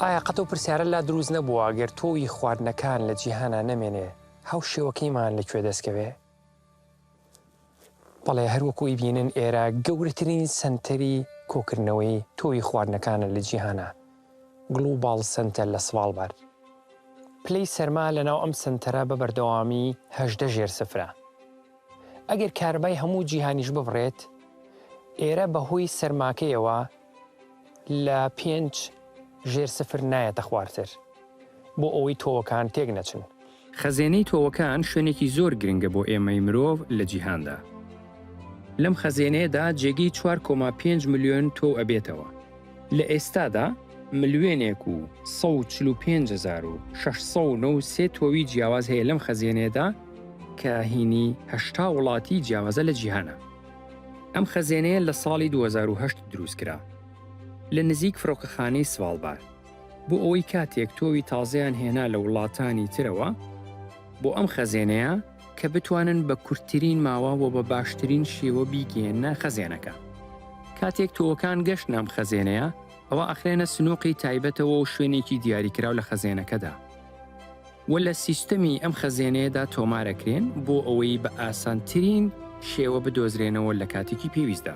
ئایا قەت ئەو پرسیارە لا دروست نەبووە گەر تۆوی خواردنەکان لە جیهانا نەمێنێ هاوشێوەکەیمان لە کوێ دەستکەوێ؟ بەڵێ هەر وەکو ئەیبینن ئێرە گەورەترین سەنتەری کۆکردنەوەی تۆوی خواردنەکانە لە جیهانا، گڵوباڵ سەنتەر لە سڤاڵبارد. پلەی سەرما لەناو ئەم سەنتەرە بە بەردەوامی 18 ژێر سفرە. ئەگەر کارەبای هەموو جیهانیش ببڕێت، ئێرە بەهۆی سەرماکەیەوە لە پێنج ژێر سفر نایەتە خوارتر بۆ ئەوەی تۆوەکان تێک نەچن. خەزێنەی تۆوەکان شوێنێکی زۆر گرنگە بۆ ئێمەی مرۆڤ لە جیهاندا. لەم خەزێنەیەدا جێگەی چوار کۆما پێنج ملیۆن تۆو ئەبێتەوە. لە ئێستادا ملیۆنێک و 145693 تۆوی جیاواز هەیە لەم خەزێنەیەدا کە هینی 80 وڵاتی جیاوازە لە جیهانا. ئەم خەزێنەیە لە ساڵی 2008 دروستکرا لە نزیک فڕۆکەخانەی سڤاڵبارد بۆ ئەوەی کاتێک تۆوی تازەیان هێنا لە وڵاتانی ترەوە بۆ ئەم خەزێنەیە کە بتوانن بە کورتترین ماوە و بە باشترین شێوە بیگەیەننە خەزێنەکە. کاتێک تۆوەکان گەشتنە ئەم خەزێنەیە، ئەوا ئەخرێنە سنوقی تایبەتەوە و شوێنێکی دیاریکراو لە خەزێنەکەدا و لە سیستەمی ئەم خەزێنەیەدا تۆمارەکرێن بۆ ئەوەی بە ئاسانترین شێوە بدۆزرێنەوە لە کاتێکی پێویستدا.